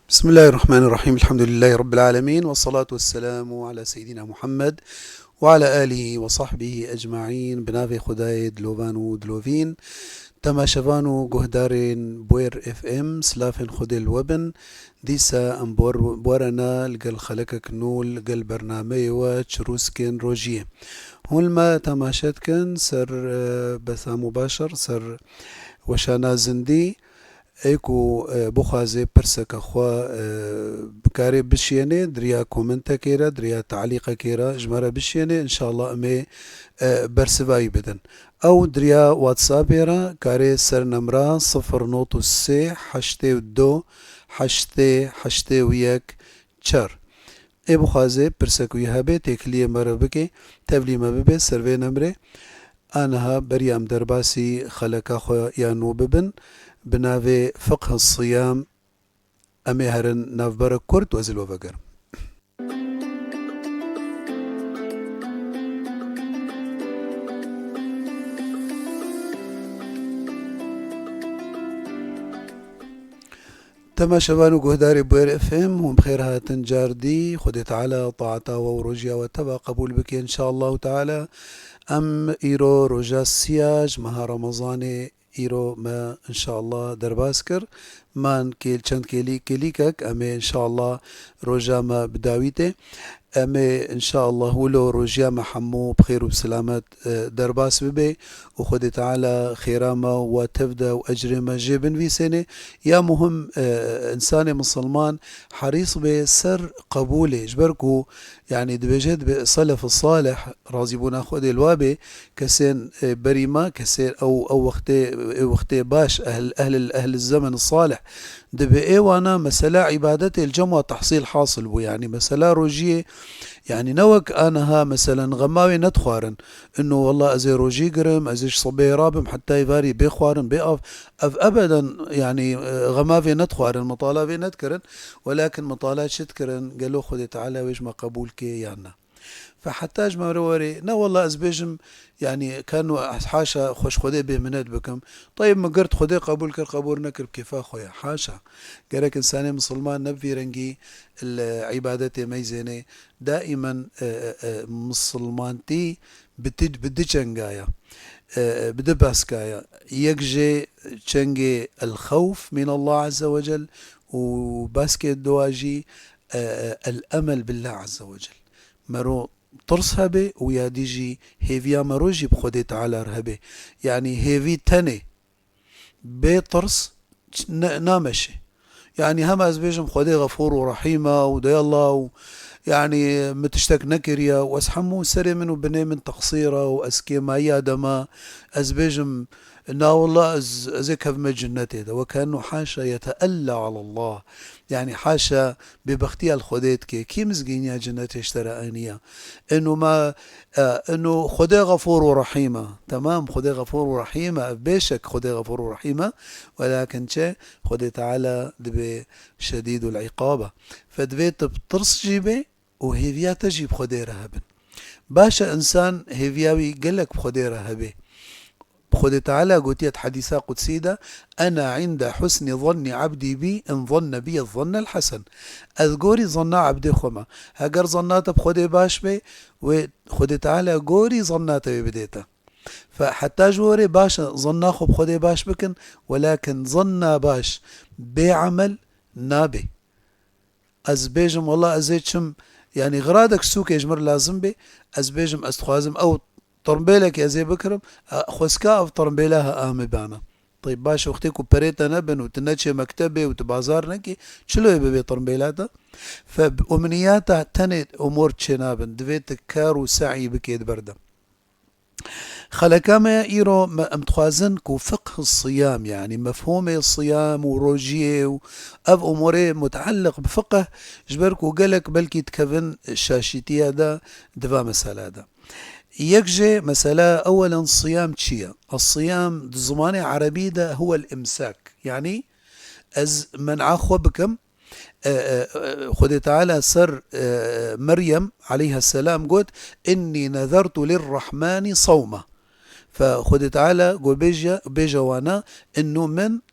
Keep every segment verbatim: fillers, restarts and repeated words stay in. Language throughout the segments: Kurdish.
بسم الله الرحمن الرحيم. الحمد لله رب العالمين. والصلاة والسلام على سيدنا محمد وعلى آله وصحبه أجمعين. Bi navê Xwedayê dilovan û dilovîn. Temaşevan û guhdarên Bûêr F M, silavên Xwedê li we bin. Dîsa em bor-, borena li gel xelekek nû li gel bernameyê we Çirûskên Rojiyê. Hûn li me temaşe dikin ser, e, Besam û Başar, ser weşana zindî. Ê ku, e, bixwaze pirseke xwe, e, bi karê bişiyêne, diriya komentekê re, diriya talîqekê re ji me re bişiyêne, înşallah em ê, e, bersiva wî bidin. Ew diriya WhatsAppê re karê ser nemra sifir not û sê heştê û du heştê heştê û yek çar. Ê bixwaze pirsek wî hebe, têkiliyê me re bike, tevlî me bibe ser vê nemrê. Aniha beriya em derbasî xeleka xwe ya nû bibin, bi navê Fiqh Siyam, em ê herin navbera kurt û ez li we vegerim. Temaşevan û guhdarê Bûêr F M, hûn bi xêr hatin car dî. Xwedê Teala taeta we û rojiya we teva qebûl bike, înşallahu teala. Em îro roja siya ji meha Remezanê îro me, înşallah, derbas kir. Man kêl-, çend kêlî-, kêlîkek em ê, înşallah, roja me bi dawî tê. Em ê, înşallah, wilo rojiya me hemû bi xêr û bi selamet, e, derbas bibe û Xwedê Teala xêra me we tev de û ecrê me jê binivîsêne. Ya muhim, e, însanê misilman herîs be ser qebûlê. Ji ber ku, yanî, dibêje, dibe selef salih, razîbûna Xwedê li wa bê, kesên, e, berî me, kesên ew, ew wextê, ê wextê baş, ehl, ehl, ehl zemen salih, dibe ê wana mesela îbadetê li cem wa tehsîl hasil bû. Yanî mesela rojiyê, yanî ne wek aniha, meselen, xema wê nedixwarin. Ino, wallah, ez ê rojî girim, ez ê ji sibê rabim heta êvarî bê xwarin, bê av. Ev ebeden, yanî, e, xema vê nedixwarin, mitala vê nedikirin. Welakin mitala çi dikirin? Gelo Xwedê Teala wê ji me qebûl kê yan na? Fe heta ji me re werê, ne wallah ez bêjim, yanî, keno, haşa, xweş Xwedê bê minet bikim. Tayib, min girt, Xwedê qebûl kir, qebûl nekir, bi kêfa xwe ye. Haşa. Gerek însanê misilman ne bi vî rengî li îbadetê meyzênê. Daimen, e, e, e, misilmantî bi ti-, bi du çenga ye. E, e, bi du baska ye. Yek jê çengê el-xewf min Allah Azze ve Cel û baskê duwa jî, e, e, el-emel billah Azze ve Cel. Mero tirs hebe û ya dî jî hêviya mero jî bi Xwedê Teala re hebe. Yanî hêvî tenê bê tirs ç-, ne, nameşe. Yanî hema ez bêjim Xwedê Xefûr û Rehîm e û dey Allah û, yanî, min tiştek nekiriye û ez hemû serê min û binê min teqsîr e û ez kêmayiya de me, ez bêjim, na wallah ez, ez ê kevime cinnetê de. Wekeno haşa yeteella alallah. Yanî haşa bêbextiya li Xwedê dike. Kî mizgîniya cinnetê ji te re aniye? Eno me, e, eno Xwedê Xefûr û Rehîm e. Temam, Xwedê Xefûr û Rehîm e. Ev bêşek Xwedê Xefûr û Rehîm e. Welakin çi? Xwedê Teala dibe şedîdul îqab e. Fe divê tu bi tirs jî bê û hêviya te jî bi Xwedê re hebin. Baş e, însan hêviya wî gelek bi Xwedê re hebe. Xwedê Teala gotiye di hedîsa qudsî de, "Ena inde husni zannî abdî bî, in zanne biyye zannel hesen." Ez gorî zanna abdê xwe me. Heger zanna te bi Xwedê baş be, wê Xwedê Teala gorî zanna te wê bidê te. Fe heta ji werê baş e, zanna xwe bi Xwedê baş bikin, welakin zanna baş bê emel nabe. Ez bêjim, wela ez ê çim, yanî xiradek sûkê ji mir lazim bê, ez bêjim, ez dixwazim ew tirmbêlekê ez ê bikirim, e, xwezka ev tirmbêla he amê bana. Teyb, baş, wextê ku perê te nebin û tu neçê mektebê û tu bazar nekî, çilo yê bibe tirmbêla te? Fe bi umniyata tenê umor çênabin, divê tu kar û se'yî bikê di ber de. Xeleka me ya îro me, em dixwazin ku fiqh siyam, yanî mefhûmê siyam û rojiyê û ev umurê mutealliq bi fiqh, ji ber ku gelek belkî dikevin şaşîtiya de di va mesela de. Yek jê mesela ewelen siyam çi ye? Siyam di zimanê erebî de huwel imsak. Yanî ez men'a xwe bikim, e, e, e, Xwedê Teala ser, e, Meryem aleyhisselam got, "Innî nezertu lirrahmani sawma." Fe Xwedê Teala got, bêje, bêje wana, "Innu min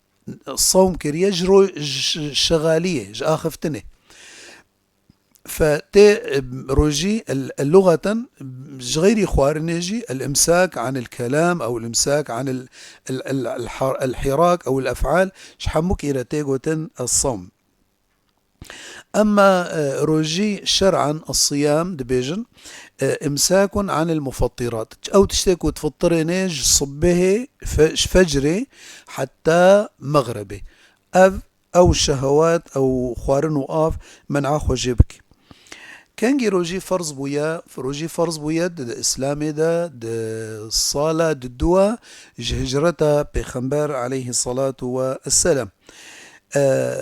sewm kiriye ji ro-, ji şegaliyê, ji axiftinê. Fe tê, e, rojî, el-, el-, lugeten, ji xeyrî xwarinê jî, el-imsak anil kelam ew el-imsak anil, el-, el-, el-har-, el-hirak ew el-ef'al, ji hemûkî re tê gotin es-sewm. Emma, e, rojî şer'an, es-siyam dibêjin, e, imsakun anil mufattirat. Ew tiştê ku difittirêne ji sibehê, fe-, ji fecrê heta mexrebê. Ev, ew şehewat, ew xwarin û av men'a xwe jê bike. Kengî rojî ferz bûye? Rojî ferz bûye di, di Îslamê de, di sala di dua ji hicreta Pêxember aleyhissalatu ve esselam. E,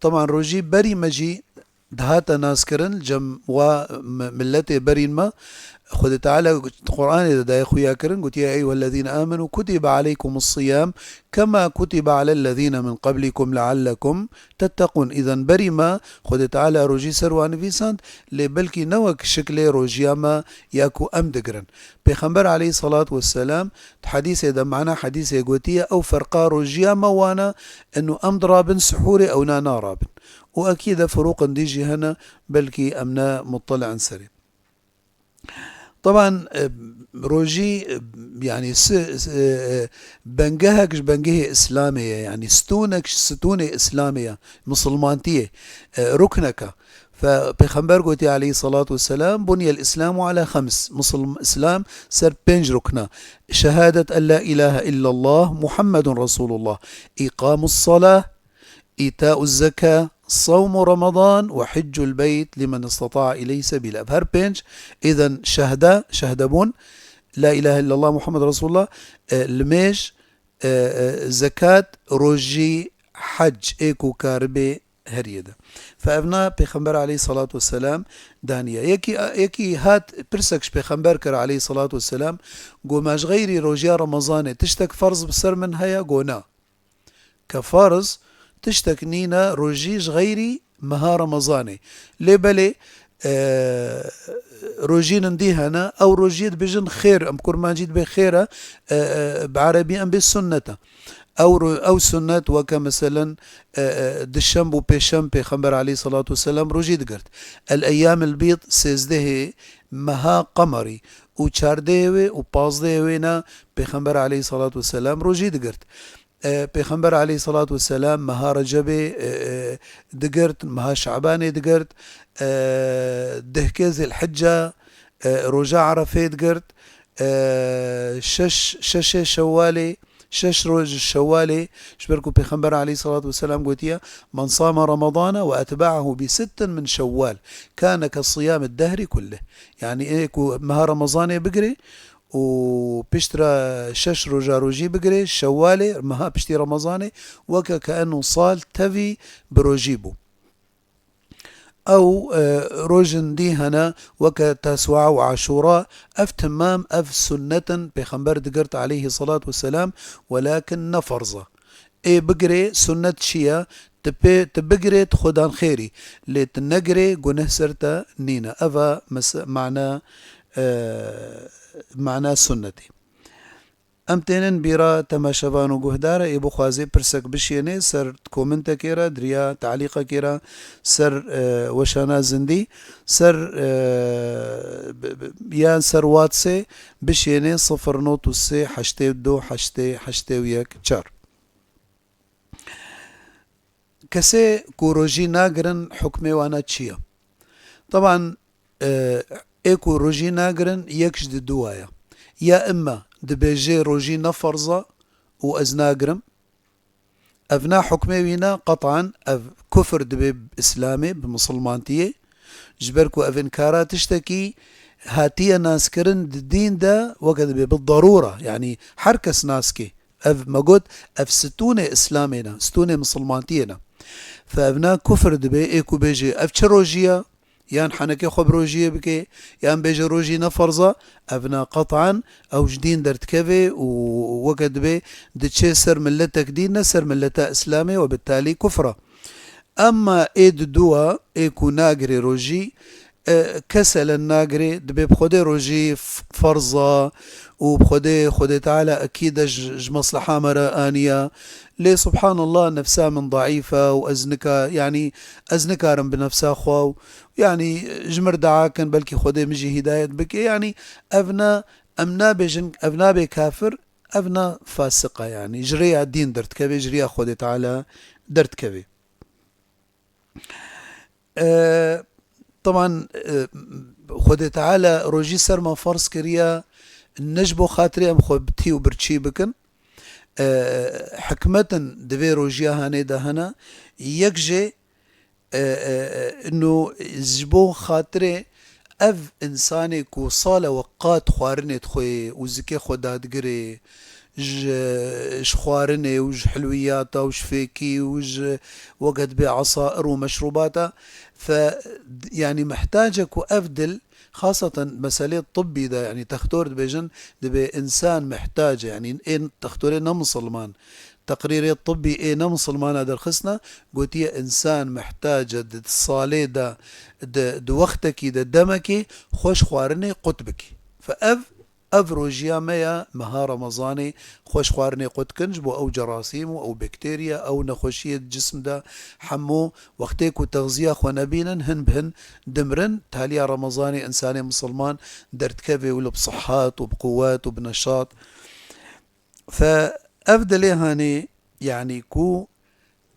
teban rojî berî me jî dihate naskirin, cem wa mi-, milletê berîn me, Xwedê Teala di Qur'anê de daye xuya kirin, gotiye, "Eyyuhellezîne amenu kutibe aleykumus siyam kema kutibe alellezîne min qablikum leallekum tettekûn." Îden berî me, Xwedê Teala rojî ser wan nivîsand, lê belkî ne wek şiklê rojiya me ya ku em digirin. Pêxember aleyhissalatu vesselam di hedîsê de, mana hedîsê gotiye, ew ferqa rojiya me wana, inu em dirabin sihûrê, ewna narabin. Û ekî de firûqin dî jî hene, belkî em ne muttali'in serê. Teban, e, rojî, e, yanî si-, si-, e, e, bengehek ji bengehê Îslamê ye, yanî stûnek ji stûnê Îslamê ye, misilmantiyê, e, rukneke. Fe-, Pêxember gotiye aleyhissalatu vesselam, "Buniyel Îslamu ala xems." Misilm-, Îslam ser pênc rukna. Şehadet en la ilahe illallah, Muhammedun Resulullah. Îqamus salah, îta'uz zeka, sawmu Ramadan ve hiccul beyt limen istata'a ileyhi sebîla. Ev her pênc, îden şehde, şehdebûn, la ilahe illallah Muhammed Resulullah, e, limêj, e, e, zekat, rojî, hec, ê ku karibê her yê de. Fe evna Pêxember aleyhissalatu vesselam daniye. Yekî, yekî hat pirsek ji Pêxember kir aleyhissalatu vesselam, got, "Me ji xeyrî rojiya Remezanê tiştek ferz bi ser min heye?" Got, "Na." Ke ferz tiştek nîne rojî ji xeyrî meha Remezanê. Lê belê, e, rojînin dî hene, ew rojiyê dibêjin xêr, em kurmancî dibê xêr e, e, e, bi erebî em bê sunnet e. Ew ro-, ew sunnet weke meselen, e, e, dişemb û pêşemb Pêxember aleyhissalatu vesselam rojî digirt. El eyyamil bîd sêzdehê meha qemerî û çardehê wê û pazdehê wê ne Pêxember aleyhissalatu vesselam rojî digirt. E, Pêxember aleyhissalatu vesselam meha Recebê, e, e, digirt, meha Şabanê digirt, e, dehkê Zilhicce, e, roja Erefê digirt, e, şeş, şeşê Şewwalê, şeş roj ji Şewwalê, ji ber ku Pêxember aleyhissalatu vesselam gotiye, "Men same Ramadane ve etba'ahu bi sittin min Şewwal, kane ke siyamid dehri kullih." Yanî ê ku meha Remezanê bigirê, û piştre şeş roja rojî bigirê, Şewwalê, meha piştî Remezanê, weke ke eno sal tevî bi rojî bû. Ew, e, rojin dî hene, weke Tesua û Aşûra, ev timam, ev sunnetin Pêxember digirt aleyhissalatu vesselam, welakin ne ferz e. Ê bigirê, sunnet çi ye? Tu pê, tu bigirê, tu xwedan xêrî. Lê tu negirê, guneh ser te nîne. Ev e mes-, mana, e, mana sunnetê. Em tênin bîra temaşevan û guhdara, ê bixwazê pirsek bişênê ser komentekê re, diriya talîqekê re, ser, e, weşana zindî, ser, e, b-, b-, yan ser WhatsApp bişênê sifir not û sê heştê û du heştê heştê û yek çar. Kesê ku rojî nagirin, hukmê wana çi ye? Teban, e, ê ku rojî nagirin, yek ji di dua ye. Ya îmme dibêjê rojî ne ferz e û ez nagirim. Evna hukmê wî ne, qetan ev kufr dibe bi Îslamê, bi misilmantiyê. Ji ber ku ev inkara tiştekî hatiye naskirin di dîn de, weke dibe bi darûra, yanî her kes naskê. Ev me got, ev stûnê Îslamê ne, stûnê misilmantiyê ne. Fe ev ne kufr dibe, ê ku bêje, ev çi rojî ye? Yan henekê xwe bi rojiyê bike, yan bêje rojî ne ferz e, ev ne qetan, ew ji dîn derdikeve û weke dibe diçe ser miletek dîn, ne ser mileta Îslamê, we bi talî kufr e. Emma ê di dua, ê ku nagirê rojî, e, keselen nagirê, dibê bi Xwedê rojî f-, ferz e û bi Xwedê, Xwedê Teala ekîd e ji, ji mesleha me re aniye. Lê subhanallah, nefsa min daîf e û ez nika-, yanî ez nikarim bi nefsa xwe û, yanî ji mir dua kin, belkî Xwedê min jî hîdayet bike. Yanî ev ne, em nabêjin, ev nabê kafir, ev ne fasiq e, yanî ji rêya dîn derdikeve, ji rêya Xwedê Teala derdikeve. E, teban, e, Xwedê Teala rojî ser me ferz kiriye, ne ji bo xatirê em xwe bi tî û birçî bikin. E, hikmetin di vê rojiya hanê de hene. Yek jê, e, e, e, ino ji bo xatirê ev insanê ku sale weqat xwarinê dixwe û zikê xwe dadigirê, ji, ji xwarinê û ji hilwiyata û ji fêkî û ji weke dibê esair û meşrûbata, fe, yanî mihtac e ku ev dil, xaseten meselê tibbî de, yanî textor dibêjin, dibê însan mihtac e, yanî ê textorê ne misilman, teqrîrê tibbî ê ne misilmana derxistine, gotiye însan mihtac e di salê de, di, di wextekî de, demekê xwe ji xwarinê qut bikî. Fe ev Ev rojiya me ya meha Remezanê, xwe ji xwarinê qut kin, ji bo ew cerasîm û ew bakterya, ew nexweşiyê di cism de hemû wextê ku texziya xwe nebînin, hin bi hin dimrin. Taliya Remezanê însanê misilman derdikeve û li bi sihet û bi quwet û bi neşat. Fe ev dilê hanê, yanî ku,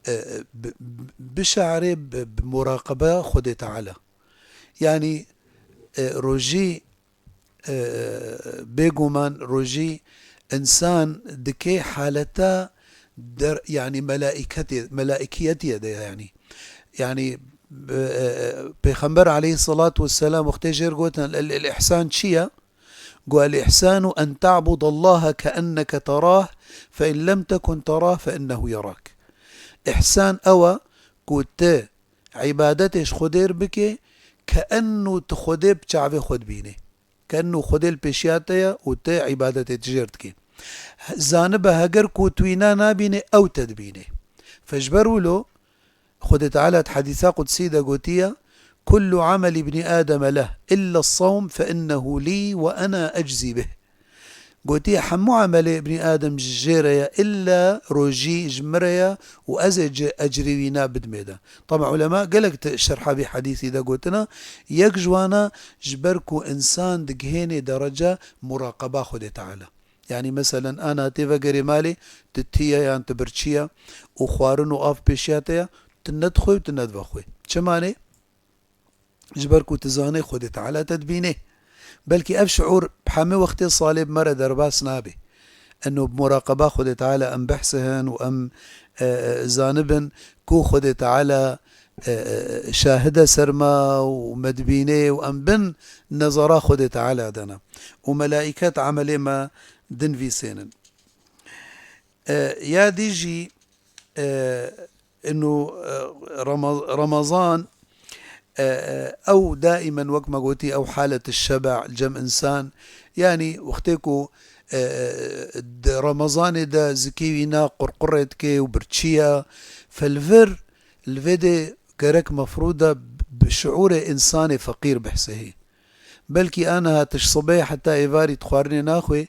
e, bi, bi, bişarê bi, bi muraqebe Xwedê Teala. Yanî, e, rojî e, bêguman rojî însan dikê haleta der-, yanî melaîketê-, melaîkiyetiyê de ye, yanî. Yanî, e, e, Pêxember aleyhisselatu vesselam wextê jêr gotin, "El, el ihsan çi ye?" Got, "El ihsanu en ta'budallaha keenneke terah, fe in lem tekun terah fe innehu yerak." Îhsan ew e ku tu îbadetê ji Xwedê re bikê, ke enno tu Xwedê bi çavê xwe dibînê. Ke enno Xwedê li pêşiya te ye û tu îbadetê tu jê re dikê. Zanibe heger ku tu wîna nabînê, ew te dibînê. Fe ji ber wilo, Xwedê Teala di hedîsa qudsî de gotiye, "Kullu amel ibni Adem leh, illa sawm fe innehu li ve ena eczî bih." Gotiye, "Hemû emelê Ibnî Adem ji jê re ye, illa rojî ji min re ye û ez ê ci ecrî wîna bidimê de." Tama ulema gelek ti şerha vî hedîsî de gotina, yek ji wana ji ber ku însan digihênê dereca muraqeba Xwedê Teala. Yanî meselen, ana tê vegerê malê, tu tî ye yan tu birçî ye û xwarin û av pêşiya te ye, tu nedixwê û tu nedivexwê. Çima nê? Ji ber ku tu zanê Xwedê Teala te dibînê. Belkî ev şiûr bi hemî wextê salê bi me re derbas nabe. Eno bi muraqeba Xwedê Teala em behsihin û em, e, e, zanibin ku Xwedê Teala, e, e, şahid e ser me û me dibînê û em bin nezara Xwedê Teala de ne. Û melaîket emelê me dinivîsênin. E, ya dî jî, e, ino, e, Rema-, Remezan, e, e, ew daimen wek me gotî, ew halet şeba li cem însan, yanî wextê ku, e, e, di Remezanê de zikê wîna qurqurê dike û birçî ye, fe li vir, li vê de gerek mefrûd e bi şiûrê însanê feqîr behsê hê. Belkî aniha tu ji sibê heta êvarî tu xwarinê naxwê,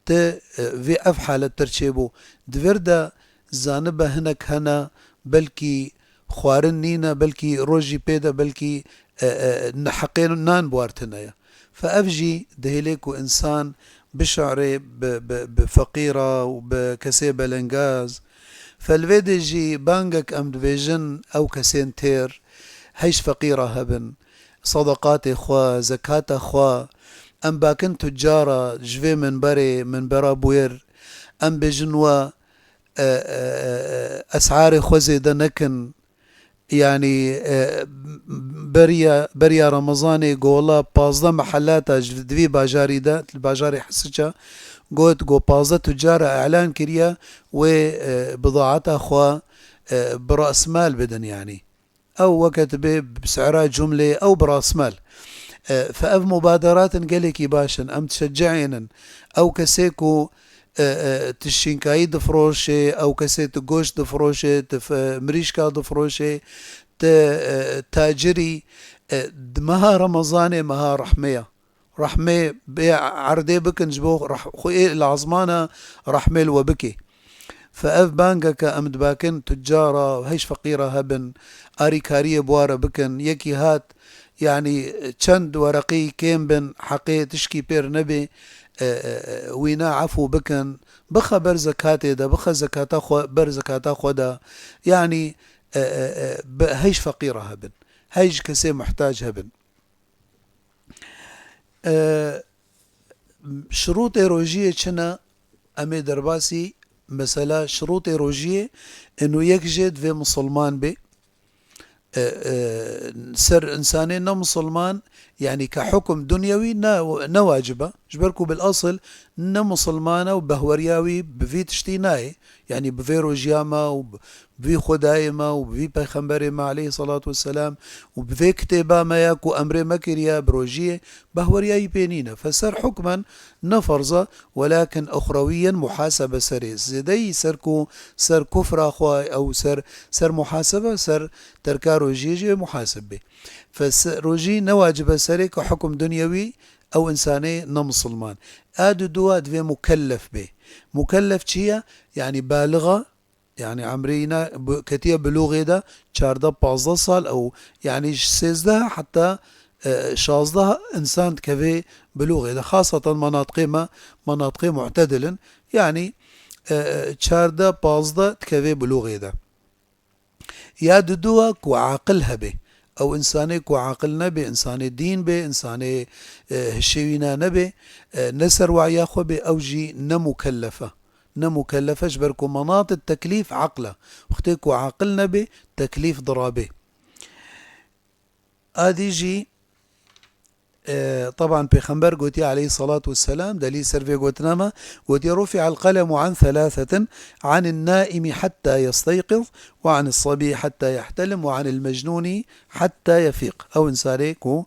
tu, e, vê ev halet te çêbû. Di vir de zanibe hinek hene, belkî xwarin nîne, belkî rojî pê de, belkî, e, e, neheqê nan bi war tune ye. Fe ev jî dihêlê ku însan bişarê bi, bi, bi feqîra û bi kesê belengaz. Fe li vê de jî bangek em dibêjin ew kesên têr, hey ji feqîra hebin. Sedeqatê xwe, zekata xwe, em bakin tucara ji vê minberê, minbera bûyêr, em bêjin we, e, e, e, esarê xwe zêde nekin. Yanî, e, beriya, beriya Remezanê got, wela pazdeh mehellata ji di vî bajarî de, li bajarê Hisiça, got, got pazdeh tucara îlan kiriye, wê, e, bidaeta xwe, e, bi rasmal bidin, yanî. Ew weke tu bê bi sera cumlê ew bi rasmal. E, fe ev mubaderatin gelekî baş in. Em dişecceînin. Ew kesê ku, e, e, tu şînkayî difroşê, ew kesê tu goşt difroşê, tu f-, mirîşka difroşê, tu, e, tacirî, E, di meha Remezanê meha rehmê ye. Rehmê bê erdê bikin ji bo reh-, xwe ê li ezmana rehmê li we bikê. Fe ev bangeke em dibakin tucara, hej feqîra hebin, arîkariyê bi wa re bikin. Yekî hat, yanî çend wereqî kêm bin, heqê tişkî pêr nebê, e, e, e, wîna efû bikin. Bixe ber zekatê de, bixe zekata xwe, ber zekata xwe de. Yanî, e, e, e, bi hej feqîra hebin. Hej kesê muhtac hebin. E, şirûtê rojiyê çi ne? Em ê derbasî mesela şirûtê rojiyê, inu yek jê divê misilman bê. E, e, ser insanê ne misilman, yanî ke hukum dunyewî ne, ne wacib e. Ji ber ku bil asil ne misilman e û behweriya wî bi vî tiştî nayê. Yanî bi vê rojiya me û bi vî Xwedayê me û bi vî Peyxemberê me aleyhisselatu vesselam û bi vê kitêba me ya ku emrê me kiriye bi rojiyê, behweriya wî pê nîne. Fe ser hukmen ne ferz e, welakin uxrewiyen muhasebe serê. Zêdeyî ser ku ser kufra xwe ew ser, ser muhasebe, ser terka rojiyê jî muhaseb bê. Fe se-, rojî ne wacib e serê ku hukum dunyewî ew insanê ne misilman. A duduwa divê mukellef bê. Mukellef çi ye? Yanî balixa, yanî emrê îna bi-, ketiye bilûxê de, çardeh pazdeh sal ew, yanî ji sêzdeh heta, e, şazdeh insan dikeve bilûxê de. Xaseten menatiqê me, menatiqê mu'tedil in. Yanî, e, e, çardeh pazdeh dikeve bilûxê de. Ya duduwa ku aqil hebe. Ew insanê ku aqil nebe, insanê dîn be, insanê, e, hişê wîna nebe, e, ne ser waya xwe be, ew jî ne mukellef e. Ne mukellef e, ji ber ku menat teklîf aqil e. Wextê ku aqil nebe, teklîf dirabe. A dî jî, e, teban Pêxember gotiye aleyhisselatu vesselam, delîl ser vê gotina me, gotiye, "رفع القلم عن ثلاثة، عن النائم حتى يستيقظ، وعن الصبي حتى يحتلم، وعن المجنون حتى يفيق." Ew insanê ku,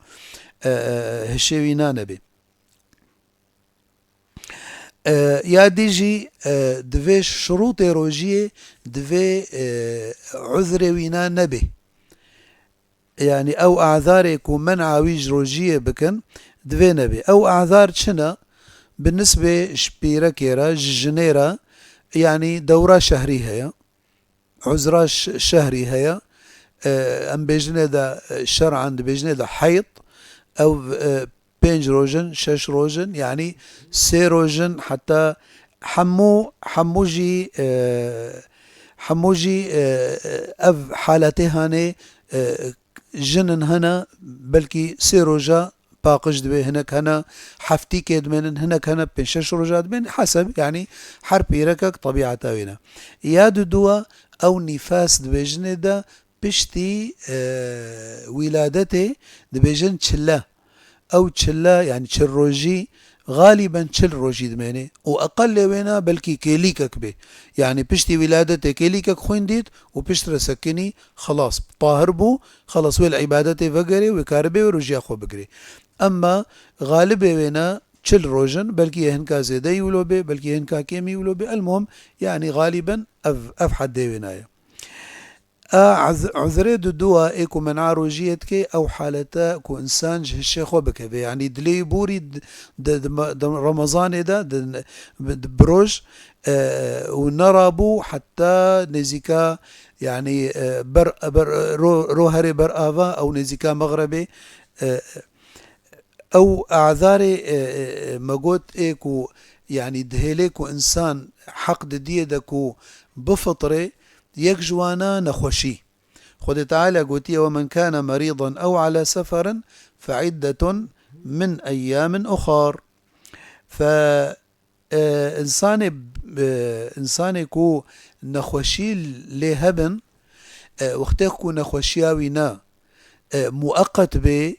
e, e, hişê wî nanebê. E, ya dî jî, e, divê şirûtê rojiyê divê, e, uzrê wîna nebê. Yanî ew azarê ku men'a wî ji rojiyê bikin, divê nebê. Ew azar çi ne? Bi nisbê ji pîrekê re, ji jinê re, yanî dewra şehrî heye. Uzra ş-, şehrî heye. E, em bêjinê de, e, şer'an dibêjinê de heyd. Ew, e, pênc roj in, şeş roj in, yanî sê roj in, heta hemû, hemû jî, e, hemû jî, e, ev haletê hanê, e, jin in hene, belkî sê roja paqij dibe, hinek hene heftîkê dimênin, hinek hene pênc şeş roja dimênin, heseb, yanî her pîrekek tebîeta wê ne. Ya duduwa ew nîfas dibêjinê de piştî, e, wîladetê dibêjin çile. Ew çile, yanî çil rojî, xalîben çil rojî dimêne û eqelê wê ne belkî kêlîkek bê. Yanî piştî wîladetê kêlîkek xwîn dît û piştre sekinî, xelas, tahir bû, xelas wê li îbadetê vegerê, wê karibe wê rojiya xwe bigirê. Emma xalibê wê ne çil roj in, belkî yê hinka zêdeyî wilo bê, belkî yê hinka kêmî wilo bê. Elmuhim, yanî xalîben ev, ev heddê wê ne ye. A, ez-, uzrê duduwa ê ku men'a rojiyê dike, ew halete ku insan ji hişê xwe bikeve. Yanî dilê wî borî di, di, di, di Remezanê de, di, di, bi roj, e, û nerabû heta nêzîka, yanî, e, ber, ber, ro-, roherê ber ava, ew nêzîka mexrebê, e, ew azarê, e, e, e, me got ê ku, yanî dihêlê ku insan heq didiyê de ku bifitrê, yek ji wana nexweşî. Xwedê Teala gotiye, "ومن كان مريضا أو على سفر فعدة من أيام أخر." Fe, e, insanê, e, insanê ku nexweşî lê hebin, e, wextê ku nexweşiya wî ne, e, mueqet bê,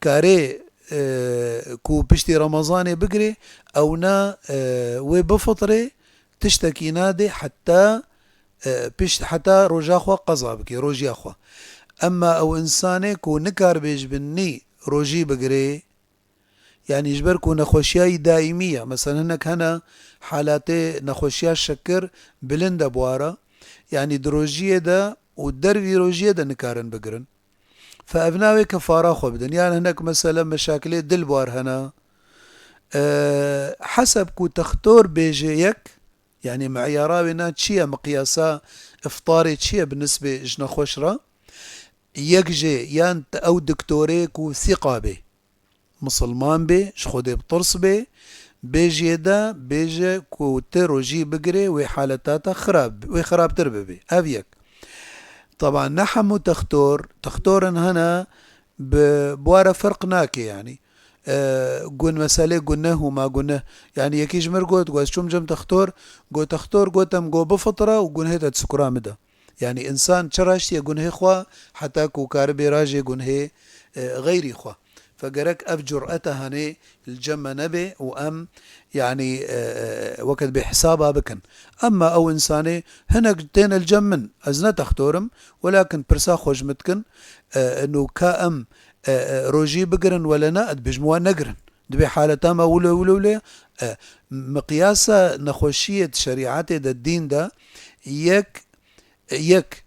karê, e, ku piştî Remezanê bigirê, ew ne, e, wê bifitrê, tiştekî nadê heta, e, pişt, heta roja xwe qeza bikê, rojiya xwe. Emma ew insanê ku nikaribê ji bin nî rojî bigirê, yanî ji ber ku nexweşiya wî daîmî ye, mesela hinek hene halatê nexweşiya şekir bilind e bi wa re, yanî di rojiyê de û dervî rojiyê de nikarin bigirin. Fe ev navê kefara xwe bidin. Yan hinek mesele meşakilê dil bar hene. E, heseb ku textor bêje yek, yanî meyara wê na çi ye, miqyasa iftarê çi ye bi nisbê ji nexweş re? Yek jê yan t-, ew diktorê ku sîqa bê, misilman bê, ji Xwedê bi tirs bê, bêjiyê de bêje ku ti rojî bigirê, wê haleta te xirab, wê xirabtir bibê. Ev yek. Taban ne hemû textor, textorin hene bi, bi ware ferq nake yanî. E, gun meselê guneh û ma guneh. Yanî yekî ji mir got, got, ez çûm cem textor, got, textor, gotem, got, bifitire û gunhê te di sukura min de. Yanî însan çi raştiye gunhê xwe heta ku karibê rajê gunhê, e, xeyrî xwe. Fe gerek ev cur'eta hanê li cem me nebe û em, yanî, e, e, weke dibê hesaba bikin. Emma ew însanê hinek têne li cem min, ez ne textor im, welakin pirsa xwe ji min dikin, e, ino ka em, e, e, rojî bigirin wele ne, ez dibêjim wan negirin. Dibê haleta me wilo, wilo, wilo ye. E, miqyasa nexweşiyê di şerîetê de, dîn de, yek, yek,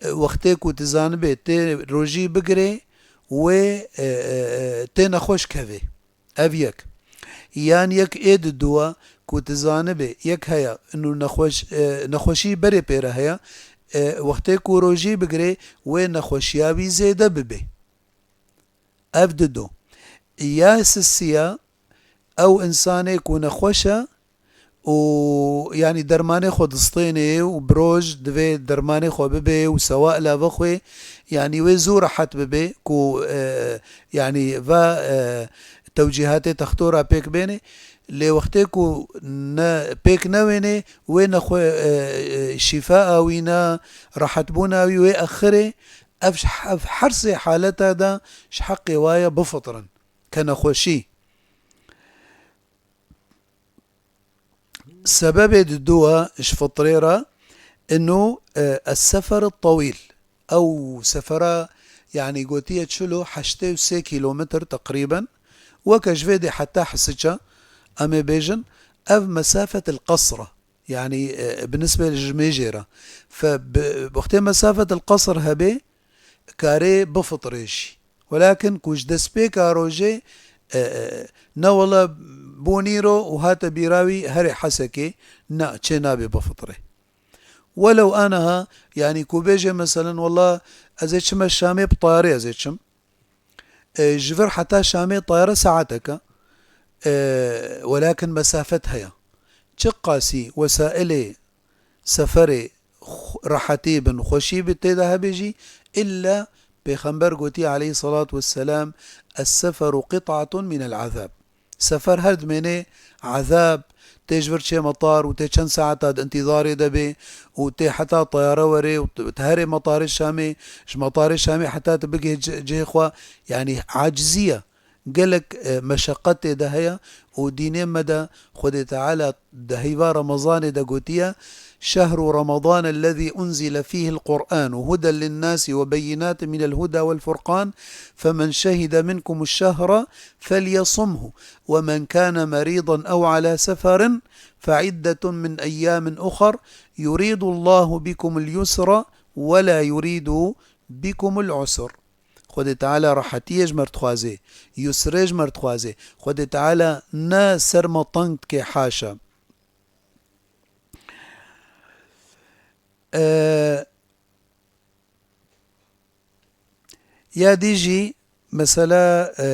e, wextê ku tu zanibê tê rojî bigirê, wê, e, e, e, tê nexweş kevê. Ev yek. Yan yek ê diduwa ku tu zanibê, yek heye, inu nexweş-, e, nexweşî berê pê re heye, e, wextê ku rojî bigirê, wê nexweşiya wî zêde bibe. Ev dido. Ya sisiya, ew însanê ku nexweş e û, yanî, dermanê xwe distênê û bi roj divê dermanê xwe bibê û sewa ilave xwe, yanî, wê zû rehet bibe ku, e, yanî, va, e, tewcîhatê textora pêk bênê. Lê wextê ku ne, pêk newênê, wê nexwe, e, e, şîfa awîna, rehetbûna wî wê exirê, ev, ev her sê haleta de ji heqê wa ye bifitirin. Ke nexweşî. Sebebê diduwa ji fitrê re inu, e, es-sefer tewîl. Ew sefera, yanî gotiye çil û heştê û sê kîlometr teqrîben. Weke ji vê dê heta Hisiça, em ê bêjin, ev mesafet el qesr e. Yanî, e, bi nisbê ji mêjê re. Fe bi, wextê mesafet el qesr hebê, karê bifitrê jî. Welakin ku ji destpêka rojê, e, e, ne wele bû nîro û hate bîra wî herê Hesekê, na, çê nabe bifitrê. Welew aniha, yanî ku bêje meselen, wela ez ê çime Şamê bi tayarê ez ê çim. E, ji vir heta Şamê tayare saeteke, e, welakin mesafet heye. Çiqasî wesailê seferê xu-, rehetî bin, xweşî bi tê de hebe jî, illa Pêxember gotiye aleyhissalatu vesselam, "Es-seferu qit'atun minel azab." Sefer her dimêne ezab, tê ji vir çê metar û tê çend saeta di intîzarê de bê û tê heta tayare were û tu, tu herê metarê Şamê, ji metarê Şamê heta tu bigihê ci-, cihê xwe, yanî acizî ye. Gelek, e, meşeqetê de heye û dînê me de Xwedê Teala di heyva Remezanê de gotiye, "Şehru Ramadan ellezî unzile fîhil Qur'an û huden linnâsi ve beyinâtin minel huda vel furqan, femen şehide minkumuş şehre felyesumhu, ve men kâne merîdan ew alâ seferin fe'iddetun min eyyâmin uxar, yuridullahu bikumul yusra ve la yuridu bikumul usr." Xwedê Teala rehetiyê ji me re dixwaze, yusrê ji me re dixwaze. Xwedê Teala ne ser me teng dike, haşa. E, ya dî jî mesela, e,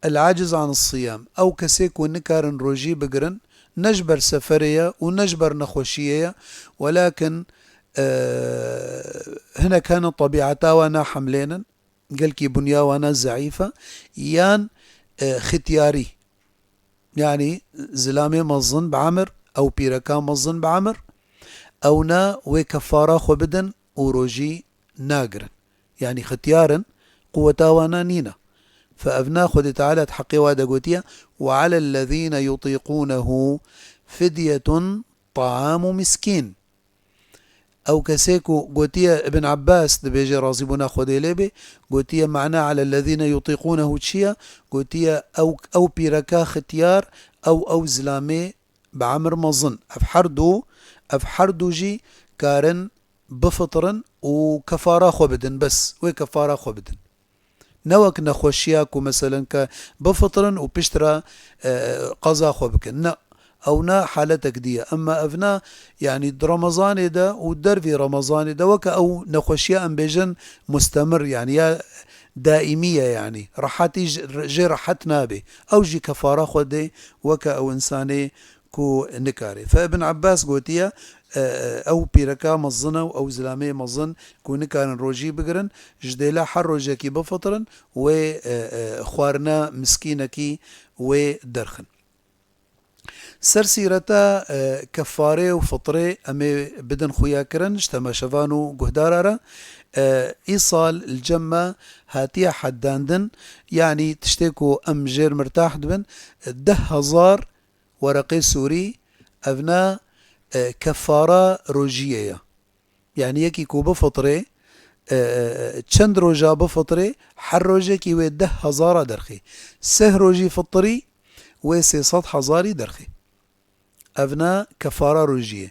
El-aciz an siyam. Ew kesê ku nikarin rojî bigirin, ne ji ber seferê ye û ne ji ber nexweşiyê ye, welakin, e, hinek hene tebîeta wan nahemlênin, gelkî bunya wan zeîf e, yan, e, xitiyarî. Yanî zilamê mezin bi emir, ew pîreka mezin bi emir, ewna wê kefara xwe bidin û rojî nagirin. Yanî xitiyar in, quweta wana nîne. Fe evna Xwedê Teala di heqê wa de gotiye, "Ve alellezîne yutîqûnehu fidyetun taamu miskîn." Ew kesê ku gotiye, Ibn Abbas dibêje, razîbûna Xwedê lê bê, gotiye, "Mana alellezîne yutîqûnehu" çi ye? Gotiye, ew, ew pîreka xitiyar, ew, ew zilamê bi emir mezin. Ev her du, ev her du jî karin bifitin û kefara xwe bidin, bes wê kefara xwe bidin. Ne wek nexweşiya ku meselen ke bifitin û piştre, e, qeza xwe bikin. Ne, ew ne haletek dî ye. Emma ev ne, yanî di Remezanê de û dervî Remezanê de weke ew nexweşiya em bêjin mustemir, yanî ya daîmî ye, yanî rehetî ji, jê rehet nabe. Ew jî kefara xwe dê weke ew însanê ku nikare. Fe Ibn Abbas gotiye, e, e, ew pîreka mezin e û ew zilamê mezin ku nikarin rojî bigirin, ji dêla her rojekî bifitin wê, e, e, xwarina miskînekî wê derxin. Ser sîreta, e, kefarê û fitrê em ê bidin xuya kirin ji temaşevan û guhdara re. E, îsal li cem me hatiye heddandin, yanî tiştê ku em jêr mirtah dibin, e, deh hezar wereqê sûrî, ev ne, e, kefara rojiyê ye. Yanî yekî ku bifitrê, e, e, çend roja bifitrê, her rojekî wê deh hezara derxê. Seh rojî fitrî, wê sê sed hezarî derxê. Ev ne kefara rojiyê.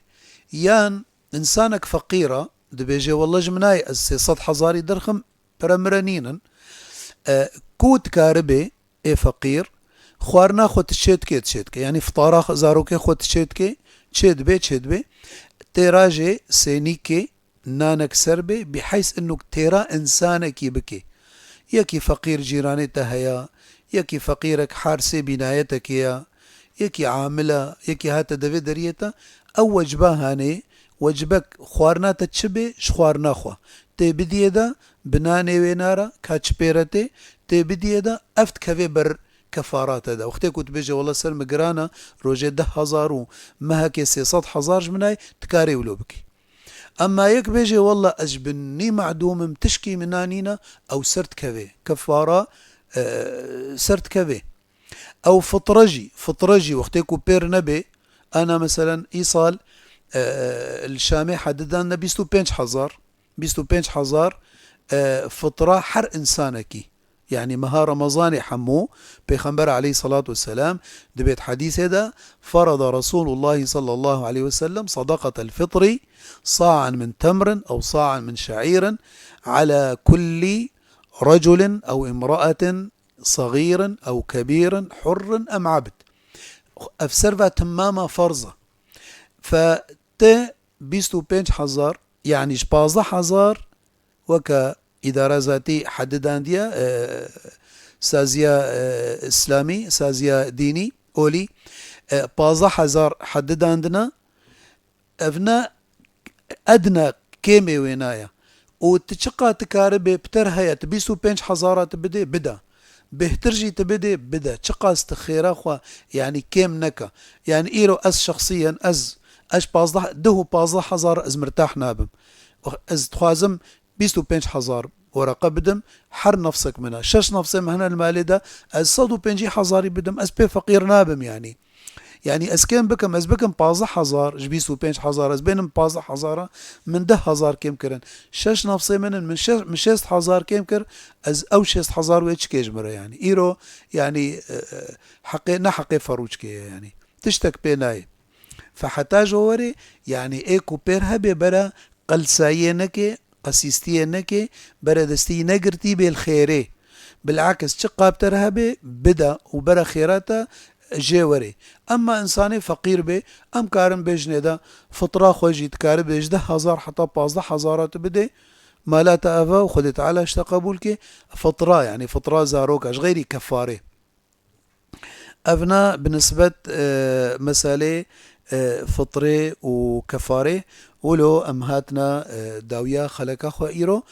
Yan însanek feqîr e, dibêje, "Welle ji min nayê ez sê sed hezarî derxim, pere mire nînin." E, ku dikaribe, ê feqîr, xwarina xwe ti çê dike, ti çê dike. Yanî fitara xwe, zarokê xwe ti çê dike, çê dibe, çê dibe. Têra jê sênîkê, nanek ser bê, bîheys inûk têra însanekî bike. Yekî feqîr cîranê te heye, yekî feqîrek harsê bînayetekê ye, yekî amil e, yekî hate devê deriyê te, ew wecba hanê, wecbek xwarina te çi bê, ji xwarina xwe. Tê bidiyê de, bi nanê wê nara, ka çi pê re tê, tê bidiyê de, ev dikeve ber kefarate de. Wextê ku tu bêje, "Wele ser min giran e, rojê deh hezar û mehekê sê sed hezar ji min nayê", dikarê wilo bikî. Emma yek bêje, "Wele ez ji bin nî medûm im, tişkî min nanîne", ew ser dikeve. Kefara, e, ser dikeve. Ew fitre jî, fitre jî wextê ku pêr nebê, ana meselen îsal, e, li Şamê hedidan ne bîst û pênc hezar, bîst û pênc hezar, e, fitra her însanekî. Yanî meha Remezanê hemû, Pêxember aleyhissalatu vesselam dibêt hedîsê de, "Ferada Resulullah sallallahu aleyhi ve sellem sadakatel fitri sa'an min temrin ew sa'an min şe'irin ala kulli reculin ew imra'atin sagîrin ew kebîrin hurrin em abd." Ev ser ve timama ferz e. Fe te bîst û pênc hezar, yanî ji pazdeh hezar weke îdara zatî hedidandiye, e, saziya, e, îslamî, saziya dînî, olî, e, pazdeh hezar hedidandine. Ev ne edna kêmê wê naye. Û tu çiqa tu karibê piter heye, tu bîst û pênc hezara tu bidê, bide. Bêhtir jî tu bidê, bide. Çiqas tu xêra xwe, yanî kêm neke. Yanî îro ez şexsiyen, ez, ez pazdeh, deh û pazdeh hezar ez mirtah nabim. Ez dixwazim bîst û pênc hezar wereqe bidim, her nefsek min e. Şeş nefsê min hene li malê de, ez sed û pêncî hezarî bidim, ez pê feqîr nabim yanî. Yanî ez kêm bikim, ez bikim pazdeh hezar, ji bîst û pênc hezar, ez bênim pazdeh hezara, min deh hezar kêm kirin. Şeş nefsê min in, min şeş, min şêst hezar kêm kir, ez ew şêst hezar wê çikê ji min re yanî. Îro, yanî, e, e, heqê, ne heqê ferûçkê ye yanî. Tiştek pê nayê. Fe heta ji werê, yanî ê ku pêr hebê bere qelsayiyê neke, qesîstiyê neke, beredestî negirtî bê li xêrê. Bilakis çi qapter hebê, bide û bere xêra te jê werê. Emma însanê feqîr bê, em karin bêjinê de fitra xwe jî dikare bê ji deh hezar heta pazdeh hezara tu bidê, mala te ev e û Xwedê Teala ji te qebûl ke, fitra, yanî fitra zaroka, ji xeyrî kefarê. Ev ne bi nisbet, e, meselê, e, fitrê û kefarê. Wilo em hatine, e, dawiya xeleka xwe îro.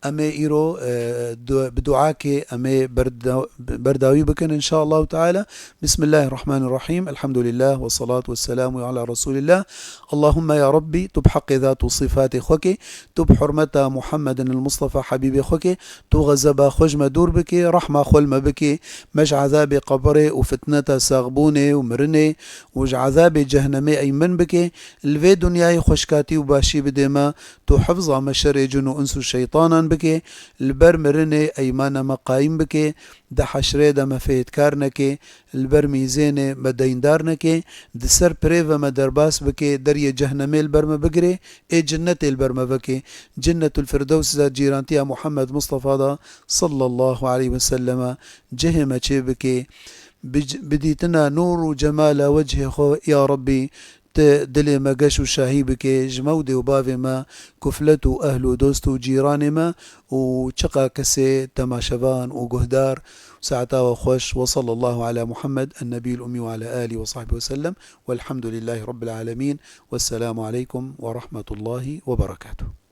Em ê îro, e, du-, bi duakê em ê berda-, berdawî bikin, inşaallahu teala. Bismillahirrahmanirrahim. Elhamdulillah ve salatu ve selamu ala Resulillah. Allahümme ya Rabbi, tu bi heqê zat û sifatê xwe ke, tu bi hurmeta Muhammedin el Mustafa Habîbê xwe ke, tu xezeba xwe ji me dûr bike, rehma xwe li me bike, me ji ezabê qebrê û fitneta saxbûnê û mirinê û ji ezabê cehnemê eymin bike, li vê dinyayê xweşkatî û başî bidê me, tu hifza me şerê cin û ins û şeytanan bike, li ber mirinê eymana me qayîm bike, di heşrê de me fêhdkar neke, li ber mîzênê me deyndar neke, di ser pirê ve me derbas bike, deriyê cehnemê li ber me bigire, ê cinnetê li ber me veke. Cinnetul Firdews de cîrantiya Muhammed Mustafa de sallallahu aleyhi ve selleme cihê me çê bike. Bi, bi dîtina nûr û cemala wechê xwe, ya Rabbî, tu dilê me geş û şahî bike, ji me û dê û bavê me, kuflet û ehl û dost û cîranê me û çiqa kesê temaşevan û guhdar. Saeta we xweş. Ve sallallahu ala Muhammed, en nebiyul ummi ve ala alihi ve sahbihi ve sellem. Velhamdülillahi Rabbil alemin. Vesselamu aleykum ve rahmetullahi ve berekatuhu.